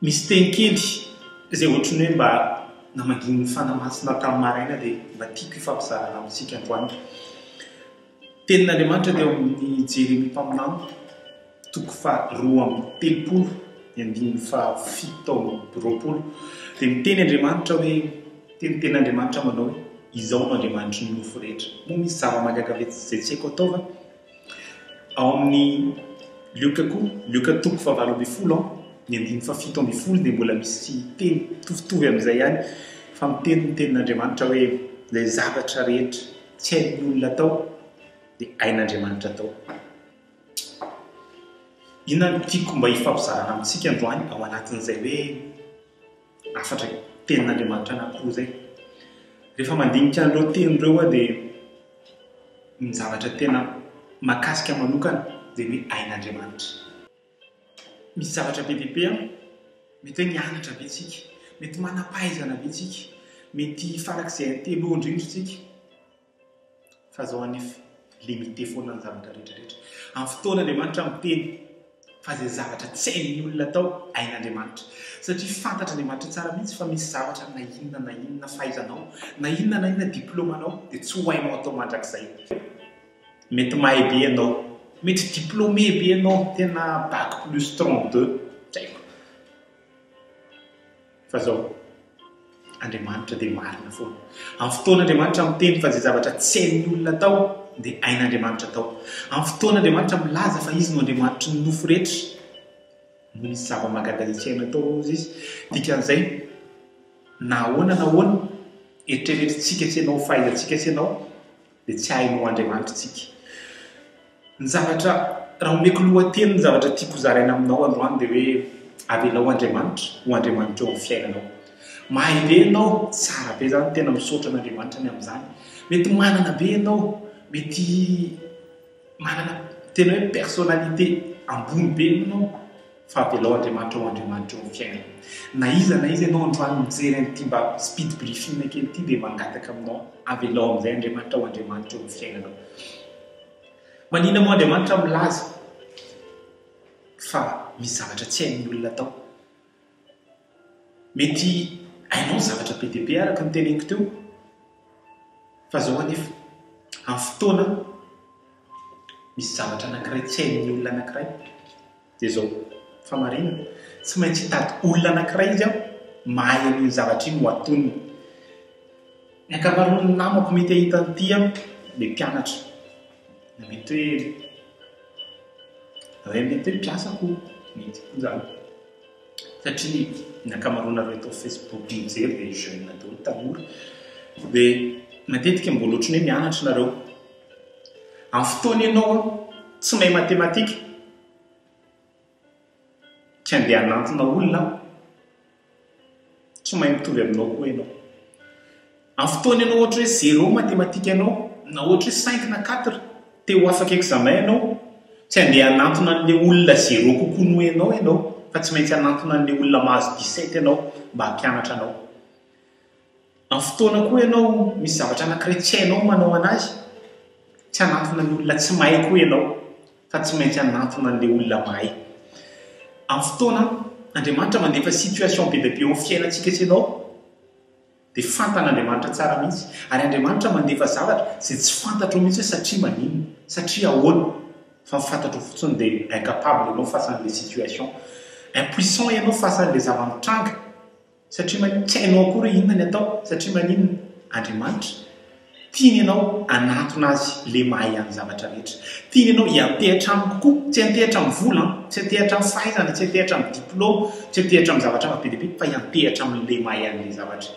Misy teny kely izay ohatran'ny hoe mba namangian'ny Fanahy Masina tamin'ny maraina dia mba tiako hifampizarana amintsika androany. Tenin'Andriamanitra dia ao amin'ny Jeremia mpaminany, toko faha-32, ny andininy faha-27. Dia miteny Andriamanitra hoe, miteny ny tenin'Andriamanitra manao hoe, Izaho no Andriamanitry ny nofo rehetra. Moa misy zava-mahagaga izay tsy haiko atao va? Ao amin'ny Lioka koa, Lioka toko faha-18, ny andininy faha-17 dia mbola misy teny mitovitovy amin'izay ihany, fa miteny ny tenin'Andriamanitra hoe, Izay zavatra rehetra tsy hain'ny olona atao dia hain'Andriamanitra atao. Inona no tiako mba hifampizarana amintsika androany ao anatin'izay hoe hafatra tenin'Andriamanitra anankiroa izay? Rehefa mandinika an'ireo teny ireo aho dia ny zavatra tena mahakasika manokana dia ny hoe hain'Andriamanitra. Misy zavatra be dia be an, mety hoe nianatra be tsika, mety manam-pahaizana be tsika, mety farak'izay intello indrindra tsika, fa zao anefa, limité foana ny zavatra rehetra rehetra. Amin'ny fotoana Andriamanitra miteny fa izay zavatra tsy hain'ny olona atao, hain'Andriamanitra. Satria fantatr'Andriamanitra tsara mihitsy fa misy zavatra na inona na inona fahaizanao, na inona na inona diplaomanao dia tsy ho hainao atao mandrakizay. Mety mahay be ianao, mety diplômé be ianao, tena bac plus 32, tsy haiko. Fa zao, Andriamanitra dia marina foana. Amin'ny fotoana Andriamanitra miteny fa izay zavatra tsy hain'ny olona atao dia hain'Andriamanitra atao. Amin'ny fotoana Andriamanitra milaza fa Izy no Andriamanitry ny nofo rehetra, moa misy zava-mahagaga izay tsy hainy atao hozy Izy? Dikan'izay, na ahoana na ahoana, eritreretintsika sy ianao, fahaizantsika sy ianao, dia tsy hainy ho Andriamanitra isika. Ny zavatra, raha omeko lohateny ny zavatra tiako hozaraina aminao androany dia hoe avelao Andriamanitra ho Andriamanitra eo amin'ny fiainanao. Mahay be ianao, tsara be izany, tena misaotra an'Andriamanitra ny amin'izany. Mety manana be ianao, mety manana tena hoe personnalité ambony be ianao, fa avelao Andriamanitra ho Andriamanitra eo amin'ny fiainanao. Na iza na iza ianao androany mijery an'ity mba speed briefing kely ity dia mangataka aminao avelao amin'izay Andriamanitra ho Andriamanitra eo amin'ny fiainanao. Maninona moa Andriamanitra milaza fa misy zavatra tsy hain'ny olona atao? Mety hainao ny zavatra be dia be araka ny teneniko teo, fa izao anefa, amin'ny fotoana misy zavatra anankiray tsy hain'ny olona anankiray, Dia izao, famarinana, tsy maintsy hitady olona anankiray izy an, mahay an'iny zavatra iny ho atoniny. Ny ankamaroan'ny namako mety hahita an'ity an, ilay mpianatra, na mety hoe, hoe mety hoe mpiasa koa, mety koa izany. Satria ny ankamaroanareo eto amin'ny Facebook mijery dia jeune daholo, tanora. Dia matetika mbola ohatran'ny hoe mianatra nareo. Amin'ny fotoana ianao an, tsy mahay matematika, Tsy handeha hanantona olona aho. Tsy mahay mitovy aminao koa ianao. Amin'ny fotoana ianao ohatra hoe zéro matematika ianao, na ohatra hoe cinq na quatre, te ho afaka examen ianao, tsy handeha hanantona an'ilay olona zéro kokoa noho ianao ianao, fa tsy maintsy hanantona an'ilay olona mahazo dix-sept ianao mba hampianatra anao. Amin'ny fotoana koa ianao misy zavatra anankiray tsy hainao manao anazy, tsy hanantona ny olona tsy mahay koa ianao fa tsy maintsy hanantona an'ilay olona mahay. Amin'ny fotoana Andriamanitra mandefa situation be dia be eo amin'ny fiainantsika sy ianao dia fantan'Andriamanitra tsara mihitsy ary Andriamanitra mandefa zavatra izay tsy fantatrao mihitsy hoe satria maninona, satria ahoana fa ny fantatrao fotsiny dia incapable ianao face an'ilay situation, impuissant ianao face an'ilay zava-mitranga. Satria maninona? Tsy hainao akory hoe inona ny atao. Satria maninona? Andriamanitra tiany ianao hanatona Azy le mahay any zavatra rehetra. Tiany ianao hiantehatra Aminy kokoa. Tsy hiantehatra amin'ny vola an, tsy hiantehatra amin'ny fahaizana, tsy hiantehatra amin'ny diplôme, tsy hiantehatra amin'ny zavatra hafa be dia be, fa hiantehatra amin'le mahay an'le zavatra.